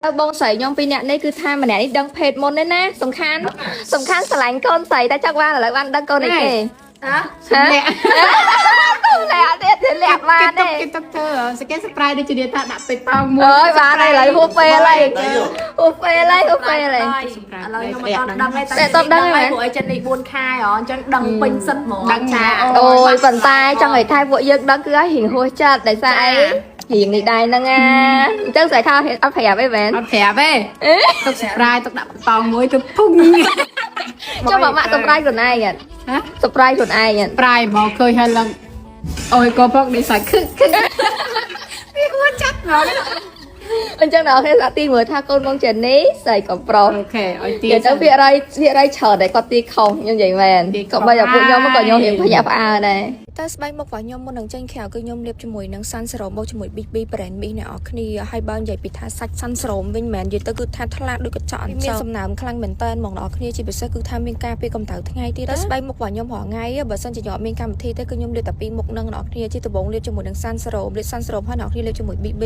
ទៅបងស្រីខ្ញុំពីរនាក់នេះគឺថាម្នាក់នេះដឹងភេទមុនទេណាសំខាន់សំខាន់ស្រឡាញ់កូនស្រីតែចង់បានឥឡូវបានដឹងកូនអីគេ ហ៎ ហ៎ លាក់ ទូលាក់ទៀតលាក់បានទេ គេទុកគេទុកធ្វើសកេ surprise ដូចជាថាដាក់ពេជ្រប៉ោងមួយ អើយបានហើយឥឡូវហួសពេលហើយហួសពេលហើយហួសពេលហើយ ឥឡូវខ្ញុំមិនតដឹងទេ តែតដឹងទេមែន ព្រោះអីចិននេះ4ខែហ៎អញ្ចឹងដឹងពេញសិតហ្មង ដឹងចា អូយប៉ុន្តែចង់ឲ្យថៃពួកយើងដឹងគឺឲ្យរៀងហួសចិត្តដោយសារអីរៀងនេះដែរហ្នឹងណាអញ្ចឹងស្រីថាអត់ប្រាប់អីមែន អត់ប្រាប់ទេទុក surprise ទុកដាក់ប៉ោងមួយទៅភុង ចុះមកម៉ាក់ surprise ខ្លួនឯងអត់ ហ៎ surprise ខ្លួនឯងអត់ surprise មកឃើញហើយឡើងអូយកូនផងនេះសាច់ខឹកខឹកវាហួសចិត្តហ្មង អញ្ចឹងដល់គេសាក់ទីមើលថាកូនបងចេននេះស្រីក៏ប្រុស អូខេឲ្យទី និយាយទៅភាគរយភាគរយច្រើនតែគាត់ទីខុសខ្ញុំនិយាយមែន ទីខុស ក៏បីតែពួកខ្ញុំក៏ខ្ញុំរៀងភ្ញាក់ផ្អើលដែរ តែស្បែកមុខរបស់ខ្ញុំមុននឹងចេញក្រៅគឺខ្ញុំលាបជាមួយនឹង Sun Serum បូកជាមួយ BB Brand មីអ្នកនរគ្នាហើយបើនិយាយពីថាសាច់ Sun Serum វិញមិនមែននិយាយទៅគឺថាថ្លាដូចកញ្ចក់អញ្ចឹងមានសំណើមខ្លាំងមែនតើហ្មងអ្នកនរគ្នាជាពិសេសគឺថាមានការពារកម្ដៅថ្ងៃទៀតតែស្បែកមុខរបស់ខ្ញុំរាល់ថ្ងៃបើសិនជាខ្ញុំអត់មានកម្មវិធីទេគឺខ្ញុំលាបតែពីរមុខនឹងអ្នកនរគ្នាជាដំបូងលាបជាមួយនឹង Sun Serum លាប Sun Serum ហើយអ្នកនរគ្នាលាបជាមួយ BB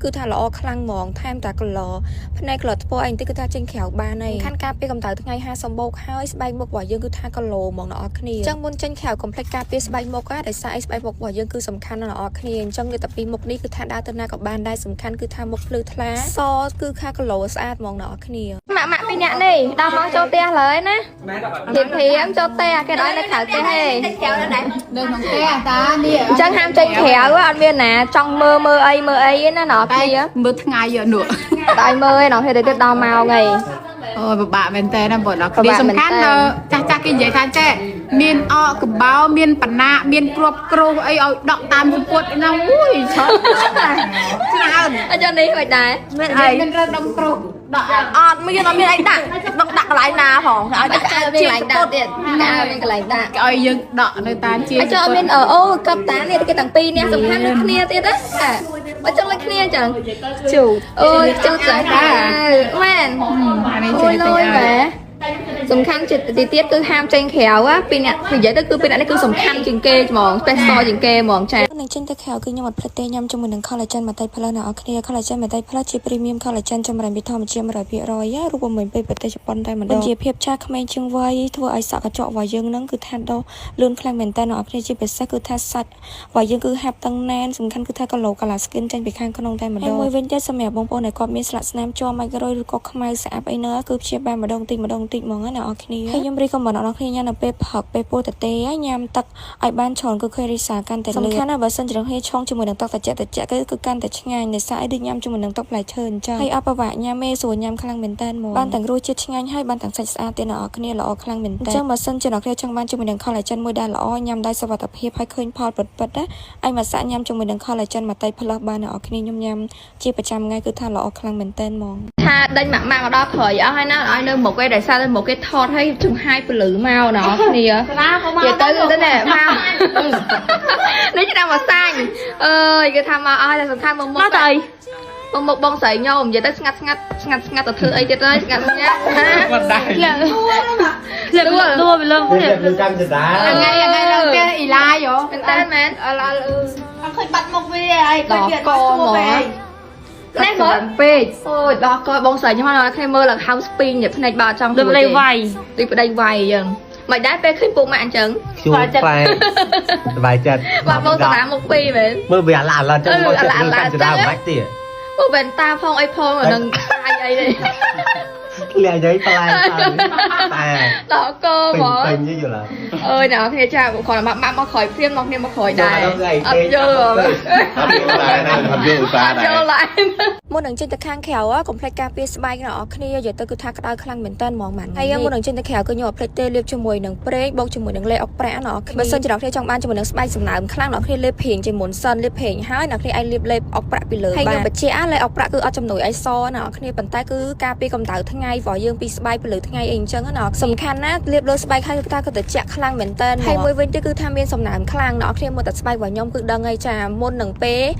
គឺថាល្អខ្លាំងហ្មងថែមតា color ផ្នែក color ថ្ពណ៌អីបន្តិចគឺថាចេញក្រៅបានហើយខាន់ការពារកម្ដៅថ្ងៃ50បូកហើយស្បែកមុខរបស់យើងគឺថា glow ហ្មងអ្នកនរគ្នាអញ្ចឹងមុនចេញក្រៅកុំភ្លេចការពារស្បែកមុខណាដោយសារអីស្បែកមុខរបស់យើងគឺសំខាន់ណាស់អ្នកនរគ្នាអញ្ចឹងវាតែពីមុខនេះគឺថាដើរទៅណាក៏បានដែរសំខាន់គឺថាមុខភ្លឺថ្លាសគឺថា glow ស្អាតហ្មងអ្នកនរគ្នា ម៉ាក់ម៉ាក់ពីរនាក់នេះដល់មកចូលផ្ទះឡើយណាធៀមធៀមចូលផ្ទះគេដល់នៅក្រៅផ្ទះទេ ក្រៅនៅដែរ នៅក្នុងផ្ទះតានេះ អញ្ចឹងហាមចេញក្រៅអត់មានណាចង់មើលមើលអីមើលអីទេណាអ្នកនរ តែ គ្នា មើលថ្ងៃនោះ ដល់ឲ្យមើលឯណោះគេទៅដល់ម៉ោងហើយ អូយពិបាកមែនតើណាបងដល់ ពិ គ្នា បាកមែនតើ សំខាន់ដល់ចាស់ចាស់គេនិយាយថាចេះមានអកកបោមានបណាមានគ្រាប់គ្រោះអីឲ្យដកតាមសម្ពុតហ្នឹងអូយច្រើនច្រើន អញ្ចឹងនេះមិនដែរ មានអី មានរើដុំគ្រោះដកឲ្យ អត់មានអត់មានអីដាក់ដឹងដាក់កន្លែងណាផងឲ្យដាក់ អើមានកន្លែងដាក់ទៀតអើមានកន្លែងដាក់ គេឲ្យយើងដកនៅតាមជា អញ្ចឹងអត់មានអូអូកັບតានេះគេទាំងពីរនេះសំខាន់ដូចគ្នាទៀតណាអញ្ចឹងដូចគ្នាអញ្ចឹង ជូ អូយជូតសាហាវមែន អានេះ អូយ ជួយទៅ លយមែនសំខាន់ជាទីទៀតគឺហាមចេញក្រៅណាពីរអ្នកនិយាយទៅគឺពីរអ្នកនេះគឺសំខាន់ជាងគេហ្មង special ជាងគេហ្មងចា មុននឹងចេញទៅក្រៅគឺខ្ញុំអត់ភ្លេចទេញ៉ាំជាមួយនឹង collagen ម្ទេសផ្លូវអ្នកនរគ្នា collagen ម្ទេសផ្លូវជា premium collagen ចម្រើនពីធម្មជាតិ100%រូបមន្តពីប្រទេសជប៉ុនតែម្ដងជាភាពឆាក្មេងជាងវ័យធ្វើឲ្យសក់កញ្ចក់របស់យើងនឹងគឺថាដុះលឿនខ្លាំងមែនតើអ្នកនរគ្នាជាពិសេសគឺថាសាច់របស់យើងគឺហាប់តឹងណែនសំខាន់គឺថា glow កាឡា skin ចេញពីខាងក្នុងតែម្ដងហើយមួយវិញទៀតសម្រាប់បងប្អូនដែលគាត់មានស្លាកស្នាមជាប់ម៉ាច់រុយឬក៏ខ្មៅស្អាប់អីនៅគឺព្យាបាលម្ដងតិចម្ដងតិចហ្មងណាអ្នកនរគ្នាហើយខ្ញុំ recommend អ្នកនរគ្នាញ៉ាំនៅពេលព្រឹកពេលពោះតទេញ៉ាំទឹកឲ្យបានច្រើនគឺឃើញរីសាកាន់តែលឿនសំខាន់ណាស់បើសិនជាអ្នកគ្នាឆុងជាមួយនឹងទឹកត្រជាក់ត្រជាក់គឺគឺកាន់តែឆ្ងាញ់ដោយសារអីដូចញ៉ាំជាមួយនឹងទឹកផ្លែឈើអញ្ចឹងហើយអត់ប្រវាក់ញ៉ាំទេស្រួលញ៉ាំខ្លាំងមែនតើហ្មងបានទាំងរសជាតិឆ្ងាញ់ហើយបានទាំងសាច់ស្អាតទៀតអ្នកនរគ្នាល្អខ្លាំងមែនតើអញ្ចឹងបើសិនជាអ្នកគ្នាចង់បានជាមួយនឹង collagen មួយដែលល្អញ៉ាំដោយសុវត្ថិភាពហើយឃើញផលពិតពិតណាឯងមកសាក់ញ៉ាំជាមួយនឹង collagen ម្ទេសផ្លោះបានអ្នកនរគ្នាខ្ញុំញ៉ាំជាប្រចាំថ្ងៃគឺថាល្អខ្លាំងមែនតើហ្មង ថាដេញម៉ាក់ម៉ាក់មកដល់ក្រោយអស់ហើយណាឲ្យនៅមុខឯងដោយសារនៅមុខគេថតឲ្យចំហាយពលឺមកណោះគ្នា ណាក៏មក និយាយទៅទៅណែមកនេះឆ្នាំមកសាញ់អើយគេថាមកអស់ហើយតែសំខាន់មកមុខ មកទៅអី មកមុខបងស្រីខ្ញុំនិយាយទៅស្ងាត់ស្ងាត់ស្ងាត់ស្ងាត់ទៅធ្វើអីទៀតហើយស្ងាត់ស្ងាត់ គាត់ដែរ លឿន ដួលវាលើ នេះលឺកម្មចតា ថ្ងៃថ្ងៃឡើងផ្ទះអ៊ីឡាយហ៎ មែនតើមែន អល់អល់អឺ អត់ឃើញបាត់មុខវាអីឃើញវា កហ្មងនេះមើល ពេក អូយដល់កបងស្រីខ្ញុំឲ្យគ្នាមើលឡើងហៅស្ពីងភ្នែកបើចង់ ដូចប្តីវាយ ដូចប្តីវាយអញ្ចឹងមិនដែរពេលឃើញពុកម៉ាក់អញ្ចឹង ជួផ្លែសบายចិត្ត បាទបងសាលាមុខពីរមែន មើលវាអាឡាអាឡាចឹងមកចិត្តលឺកម្មចតាមិនបាច់ទៀត អូវ៉ែនតាផងអីផងអានឹងអាយអីទេ ធ្លាក់យាយផ្លែតែ ដល់ក ពេ ហ្មង ញពេញយល់ អើយអ្នកគ្នាចាគ្រាន់តែម៉ាក់មកក្រោយព្រាមមកគ្នាមកក្រោយដែរអត់យល់ អត់យល់ដែរអត់យល់ឧស្សាហ៍ អត់ ដែរ យល់ឡើយ មុននឹងចេញទៅខាងក្រៅកុំភ្លេចការពារស្បែកអ្នកនរគ្នានិយាយទៅគឺថាក្តៅខ្លាំងមែនតើហ្មងម៉ាន់ហើយមុននឹងចេញទៅក្រៅគឺខ្ញុំអត់ភ្លេចទេលាបជាមួយនឹងប្រេងបូកជាមួយនឹងលេអុកប្រាក់អ្នកនរគ្នាបើសិនជាអ្នកនរគ្នាចង់បានជាមួយនឹងស្បែកសំណើមខ្លាំងអ្នកនរគ្នាលាបប្រេងជាមុនសិនលាបប្រេងហើយអ្នកនរគ្នាអាចលាបលេអុកប្រាក់ពីលើបានហើយខ្ញុំបញ្ជាក់លេអុកប្រាក់គឺអត់ជំនួយឲ្យសអ្នកនរគ្នាប៉ុន្តែគឺការពារកម្ដៅថ្ងៃព្រោះយើងពីស្បែកពលឺថ្ងៃអីអញ្ចឹងណាសំខាន់ណាស់លាបលើស្បែកហើយគឺថាគឺត្រជាក់ខ្លាំងមែនតើហើយមួយវិញទៀតគឺថាមានសំណើមខ្លាំងអ្នកនរគ្នាមើលតែស្បែករបស់ខ្ញុំគឺដឹងហើយចាមុននឹងពេល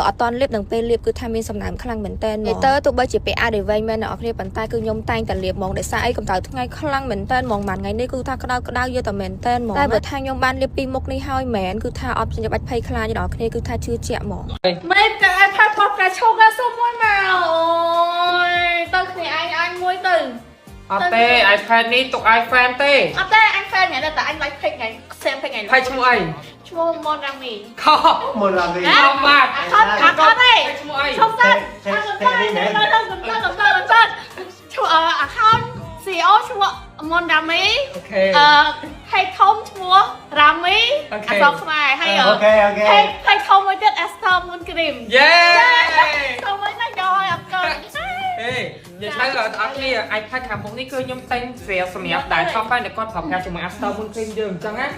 អត់តន់លាបនឹងពេលលាបគឺថាមានសំណើមខ្លាំងមែនតើទៅទោះបីជាពេលអាវែងមែនអ្នកនរគ្នាប៉ុន្តែគឺខ្ញុំតែងតែលាបហ្មងដោយសារអីកម្ដៅថ្ងៃខ្លាំងមែនតើហ្មងមួយថ្ងៃនេះគឺថាក្តៅក្តៅយកតែមែនតើហ្មងតែបើថាខ្ញុំបានលាបពីមុខនេះហើយមែនគឺថាអត់ចាំបាច់ភ័យខ្លាចអ្នកនរគ្នាគឺថាជឿជាក់ហ្មង មិនតែឲ្យផាត់ផាត់ផ្កាឈូកសុំមួយមកអូ អត់ទេ iPad នេះទុក iPhone ទេ អត់ទេអញ fan ថ្ងៃនេះតែអញ like page ថ្ងៃ same page ថ្ងៃ ហើយឈ្មោះអី ឈ្មោះ Mon Rami ខុស មុនឡើងវិញ ខុសបាទ អត់អត់អត់ទេ ឈ្មោះអី ឈប់សិនអត់សិនសិនសិនសិនសិនឈ្មោះ account CEO ឈ្មោះ Mon Rami OK អឺ page ធំឈ្មោះ Rami អក្សរខ្មែរហើយ OK OK page ធំមួយទៀត Esther Moon Cream យេ ធំមួយណាយកឲ្យអត់កើ អេនិយាយទៅដល់អ្នកគ្នា iPad ខាងមុខនេះគឺខ្ញុំទិញស្រាសម្រាប់ដែលថត fan ដែលគាត់ប្រើប្រាស់ជាមួយ Aster Moon Cream យើងអញ្ចឹងណា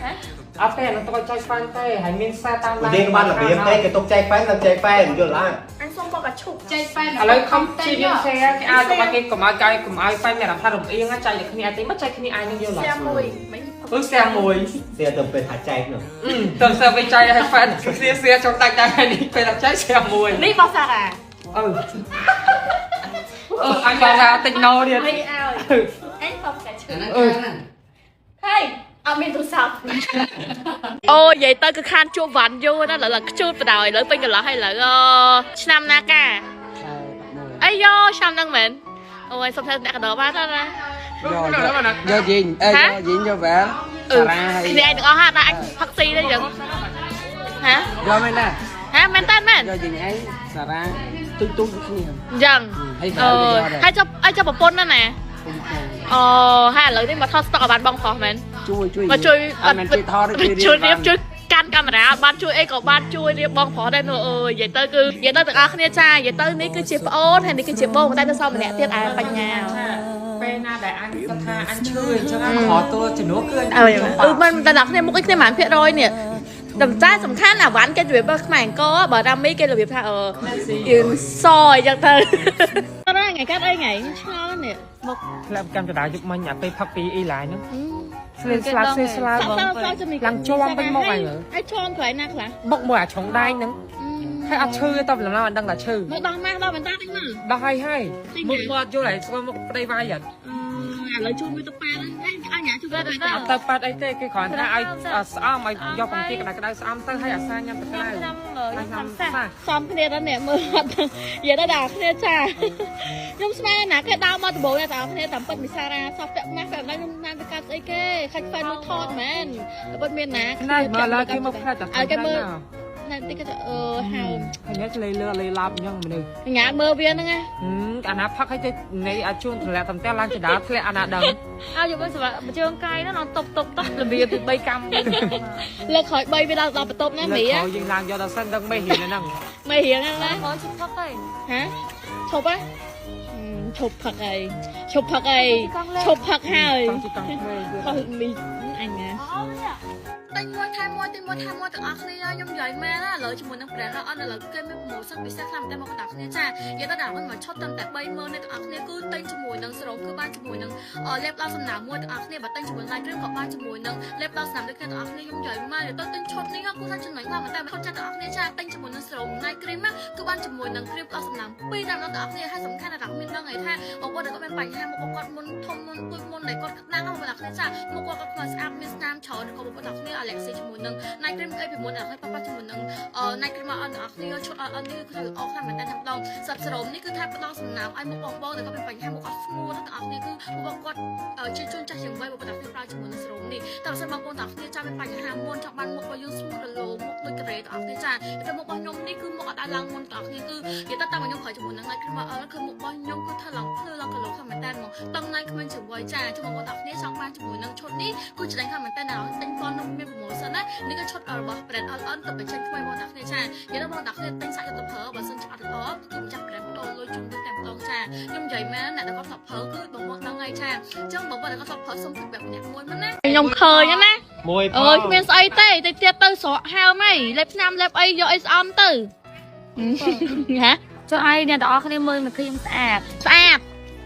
អត់ទេអានោះទៅចែក fan ទេហើយមានសារតាម និយាយបានរបៀបទេគេទុកចែក fan ដល់ចែក fan យល់អត់ អញសុំបកកឈប់ ចែក fan ឥឡូវខំជាយើង share គេឲ្យកុំឲ្យគេកុំឲ្យកាយកុំឲ្យ fan មានអារម្មណ៍ថារំអៀងណាចែកតែគ្នាឯងទេមកចែកគ្នាឯងនឹងយល់អត់ share មួយមិន អឺ share មួយ សៀទៅពេលថាចែកនោះ ទៅ share វិញចែកឲ្យ fan share share ចង់ដាច់ដែរនេះពេលដល់ចែក share មួយ នេះបោះសារ៉ា អឺអឺអញបានថាតិចណូទៀត នេះឲ្យអញបកកឈប់ អឺ ហេអត់មានទូរស័ព្ទអូនិយាយទៅគឺខានជួបវ៉ាន់យូរណាស់ឥឡូវខ្ជូតបដ ாய் ឥឡូវពេញកន្លោះហើយឥឡូវឆ្នាំណាកាអីយោឆ្នាំហ្នឹងមែនអូយសុំថាអ្នកកដោបានណា យកយីងអេយកយីងយកវ៉ែលសារ៉ាហើយ គ្នាឯងទាំងអស់ហាតែអញផឹកស៊ីទេចឹងហ៎ យកមែនណា ហ៎មែនតើមែន យកយីងឯងសារ៉ាទូចទូចគ្នា អញ្ចឹង ហើយ អឺហើយចុះឲ្យចុះប្រពន្ធណាណា ពុំខាង អូហើយឥឡូវនេះមកថតស្តុកឲ្យបានបងប្រុសមែន ជួយជួយ មកជួយ អត់មែនជួយថតទេ ជួយរៀបជួយកាន់កាមេរ៉ាបានជួយអីក៏បានជួយរៀបបងប្រុសដែរនោះអើយនិយាយទៅគឺនិយាយទៅទាំងអស់គ្នាចានិយាយទៅនេះគឺជាប្អូនហើយនេះគឺជាបងតែនៅសល់ម្នាក់ទៀតឯបញ្ញា ពេលណាដែលអញគាត់ថាអញឈឺអញ្ចឹងអញខតួជំនួសគឺអញ អើអឺមិនតែដល់គ្នាមុខអីគ្នាប៉ុន្មានភាគរយនេះតែចាសំខាន់អាវ៉ាន់គេរបៀបខ្មែរអង្គបើរ៉ាមីគេរបៀបថាអឺយើងសអញ្ចឹងទៅថ្ងៃកាត់អីថ្ងៃឆ្ងល់នេះ មកធ្លាប់កម្មចដាយុគមិញអាពេលផឹកពីអ៊ីឡាយហ្នឹងស្លេស្លាស្លេស្លា បង ឡើងជាប់វិញមកអញ ហើយជាប់កន្លែងណាខ្លះ បុកមួយអាឆុងដែងហ្នឹងហើយអត់ឈឺទេតលំអត់ដឹងថាឈឺ មកដោះម៉ាស់ដោះបន្តតិចមក ដោះហើយហើយមុខមកអត់យល់ហើយស្គាល់មុខប្តីវាយអត់ ឥឡូវជូនមួយទៅប៉ែហ្នឹងអញញ៉ាជូនទៅប៉ែ អត់ទៅប៉ាត់អីទេគេគ្រាន់តែឲ្យស្អំឲ្យយកបង្គាក្តៅក្តៅស្អំទៅហើយអាសាញ៉ាំទឹកក្តៅហើយញ៉ាំសា សំគ្នាដល់អ្នកមើលអត់និយាយដល់ដល់គ្នាចាខ្ញុំស្មានណាគេដើរមកដំបូងតែដល់គ្នាតាមពិតមីសារ៉ាសោះពាក់ម៉ាស់ពាក់ណៃខ្ញុំណាទៅកាត់ស្អីគេខាច់ហ្វេនមួយថតមែនតែពិតមានណា ណែមើលឡើយគេមកផ្លែតែ ឲ្យគេមើលណែតិចគេអឺហៅ ហើយញ៉ាំលេលើលេឡាប់អញ្ចឹងមនុស្ស ញ៉ាមើលវាហ្នឹងណា អាណាផឹកឲ្យទៅនៃអាជូនធ្លាក់តំតែឡើងចដាធ្លាក់អាណាដឹង អើយកមកសម្រាប់ជើងកាយហ្នឹងដល់តុបតុបតុបរបៀបពី3កម្ម លើកក្រោយ3វាដល់ដល់បន្ទប់ណាមី លើក្រោយយើងឡើងយកដល់សិនដឹងមេរៀនហ្នឹង មេរៀងហ្នឹងណា មកជិះផឹកហើយ ហ៎ឈប់ហ៎ឈប់ផឹកហើយឈប់ផឹកហើយឈប់ផឹកហើយ ចង់ជិះកង់ក្មេង ខុសមីអញណាទិញមួយថែមមួយទិញមួយថែមមួយទាំងអស់គ្នាខ្ញុំនិយាយមែនណាឥឡូវជាមួយនឹង brand អត់ឥឡូវគេមាន promotion ពិសេសខ្លាំងមែនតើមកដល់គ្នាចានិយាយទៅដល់មិនឈប់ត្រឹមតែ30000នេះទាំងអស់គ្នាគឺទិញជាមួយនឹងសរោមគឺបានជាមួយនឹងលេបដល់សំណើមួយទាំងអស់គ្នាបើទិញជាមួយ live cream ក៏បានជាមួយនឹងលេបដល់សំណើដូចគ្នាទាំងអស់គ្នាខ្ញុំនិយាយមែនទៅទិញឈុតនេះគឺថាចំណេញខ្លាំងមែនតើឈុតចាទាំងអស់គ្នាចាទិញជាមួយនឹងសរោម night cream គឺបានជាមួយនឹង cream ដល់សំណើពីរតាមដល់ទាំងអស់គ្នាហើយសំខាន់ណាស់មានដឹងហើយថាបងប្អូនដែលគាត់មានបញ្ហាមុខគាត់មុនធំមុនទួយមុនដែលគាត់ក្តាំងបងប្អូនទាំងគ្នាចាមុខគាត់គាត់ខ្មៅស្អាតមានស្នាមច្រើនក៏បងប្អូនទាំងគ្នាអាឡែស៊ីជាមួយនឹង night cream អីពីមុនអ្នកឲ្យប៉ប៉ជាមួយនឹង night cream មកអត់អ្នកគ្នាឈុតអត់អត់នេះគឺល្អខ្លាំងមែនតើតែម្ដងសាប់សរោមនេះគឺថាផ្ដល់សំណើមឲ្យមុខបងបងដែលគាត់មានបញ្ហាមុខអត់ស្ងួតទាំងអស់គ្នាគឺបងគាត់ជាជនចាស់ជាងវ័យបងប្អូនទាំងគ្នាប្រើជាមួយនឹងសរោមនេះតែបើសិនបងប្អូនទាំងគ្នាចាំមានបញ្ហាមុនចង់បានមុខរបស់យើងស្ងួតរលោងមុខដូចក្រេទាំងអស់គ្នាចាតែមុខរបស់ខ្ញុំនេះគឺមុខអត់អាចឡើងមុនទាំងអស់គ្នាគឺនិយាយទៅតាមខ្ញុំប្រើជាមួយនឹង night cream មកអត់គឺមុខរបស់ខ្ញុំគឺថាឡើងភ្លឺឡើងកលោខ្លាំងមែនតើហ្មងតង់ណៃក្មេងជាងវ័យចាជួយបងប្អូនទាំងគ្នាចង់បានជាមួយនឹងឈុតនេះគឺច្រេញខ្លាំងមែនតើណាទិញប៉ុននឹងមាន promotion ណានេះគឺឈុតរបស់ brand LN ទៅបញ្ចេញថ្មីបងប្អូនគ្នាចានិយាយដល់បងប្អូនគ្នាទិញសាច់យកទៅប្រើបើសិនជាអត់ល្អគឺម្ចាស់ brand ផ្ដល់លុយជូនទៅតែម្ដងចាខ្ញុំនិយាយមែនអ្នកដែលគាត់ធ្លាប់ប្រើគឺបងប្អូនដឹងហើយចាអញ្ចឹងបងប្អូនដែលគាត់ធ្លាប់ប្រើសុំ feedback ម្នាក់មួយមកណាខ្ញុំឃើញណា មួយ អើយគ្មានស្អីទេតិចទៀតទៅស្រកហើមអីលេបឆ្នាំលេបអីយកអីស្អំទៅហ៎ ចុះឲ្យអ្នកទាំងអស់គ្នាមើលមកឃើញស្អាត ស្អាត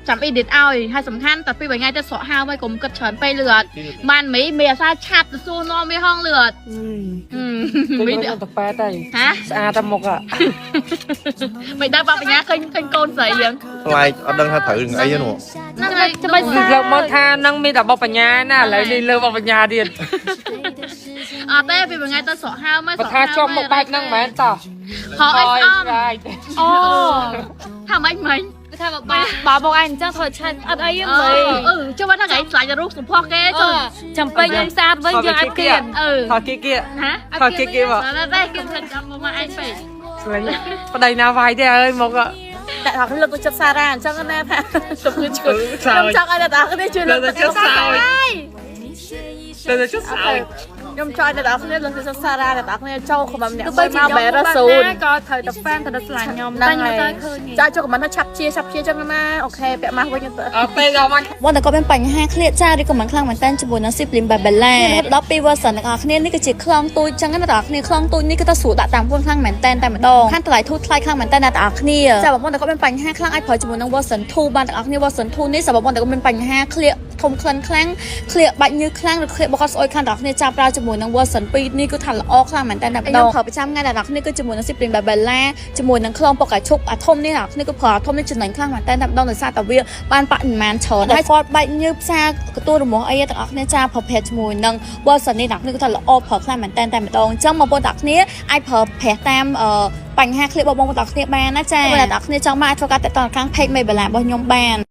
ចាំ edit ឲ្យហើយសំខាន់តែពីរថ្ងៃទៅស្រកហើមឲ្យកុំគិតច្រើនពេកលឿអត់បានមីមីអាសាឆាប់ទៅសួរនាំវាហងលឿអត់ មីទៅប៉ែតហើយ ហ៎ ស្អាតតែមុខ មិនដឹងបញ្ញាឃើញឃើញកូនស្រីយើង ប្លែកអត់ដឹងថាត្រូវនឹងអីទេនោះ ហ្នឹងហើយ ចាំបាច់ លើកមកថានឹងមានតែបបញ្ញាណាឥឡូវនេះលើបបញ្ញាទៀត អត់ទេពីថ្ងៃទៅស្រកហើម បើថាជាប់មុខបែបហ្នឹងមែនតោះ ខអីស្អំអូថាម៉េចមិញ គឺ ថាបើបើបងឯងអញ្ចឹងធ្វើឆាត់អត់អីទេមើល អឺចុះបើថាថ្ងៃស្លាញ់រូបសម្ផស្សគេចុះ ចាំពេញខ្ញុំស្អាតវិញយើងអត់គៀន អឺ ថតគៀគៀ ហា ថតគៀគៀមក តែតែគេមិនចាំមកឯងពេក ស្លាញ់ប្តីណាវាយទេអើយមក តែថាលើកទឹកចិត្តសារ៉ាអញ្ចឹងណាថាជំងឺឆ្កួតខ្ញុំចង់ឲ្យអ្នកទាំងអស់គ្នាជួយលើកទឹកចិត្តសារ៉ា តែតែជិះសើច ខ្ញុំចង់ឲ្យអ្នកទាំងអស់គ្នាលើកទឹកចិត្តសារ៉ាអ្នកទាំងអស់គ្នាចូលខមមិនម្នាក់ ទោះបី មួយមក ជាខ្ញុំ បែរសូន ក៏ត្រូវតែ fan ទៅដល់ស្រឡាញ់ខ្ញុំ ហ្នឹង តែ ហើយ ខ្ញុំទៅឃើញ ចាចូលខមមិនថាឆាប់ជាឆាប់ជាចឹងណាអូខេពាក់ម៉ាស់វិញទៅ អត់ទេដល់មក បងតែគាត់មានបញ្ហាឃ្លាតចាឬក៏មិនខ្លាំងមែនតើជាមួយនឹង Sibling Babella ដល់ពី version ទាំងអស់គ្នានេះគឺជាខ្លងទូចចឹងណាទាំងអស់គ្នាខ្លងទូចនេះគឺថាស្រួលដាក់តាមខ្លួនខ្លាំងមែនតើតែម្ដងខាងតម្លៃធូរថ្លៃខ្លាំងមែនតើណាទាំងអស់គ្នាចាបងប្អូនតែគាត់មានបញ្ហាខ្លាំងអាចប្រើជាមួយនឹង version 2បានទាំងអស់គ្នា version 2នេះសម្រាប់បងតែគាត់មានបញ្ហាឃ្លាតធំក្លិនខ្លាំងឃ្លាកបាច់ញើសខ្លាំងឬឃ្លាកបកស្អុយខ្លាំងទាំងអស់គ្នាចាប់ប្រើជាមួយនឹង version 2នេះគឺថាល្អខ្លាំងមែនតើតែម្ដងប្រើប្រចាំថ្ងៃទាំងអស់គ្នាគឺជាមួយនឹង Sibling Babella ជាមួយនឹងខ្លងពកកាឈុកអាធំនេះទាំងអស់គ្នាគឺប្រើអាធំនេះចំណេញខ្លាំងមែនតើតែម្ដងដោយសារតែវាបានបរិមាណច្រើនហើយគាត់បាច់ញើសផ្សារកទួលរមាស់អីទាំងអស់គ្នាចាប្រភេទជាមួយនឹង version នេះទាំងអស់គ្នាគឺថាល្អប្រើខ្លាំងមែនតើតែម្ដងអញ្ចឹងបងប្អូនទាំងអស់គ្នាអាចប្រើប្រាស់តាមអឺបញ្ហាឃ្លាករបស់បងប្អូនទាំងអស់គ្នាបានណាចាបងប្អូនទាំងអស់គ្នាចង់មកអាចធ្វើការតាក់ទងខាង page Maybella របស់ខ្ញុំបាន។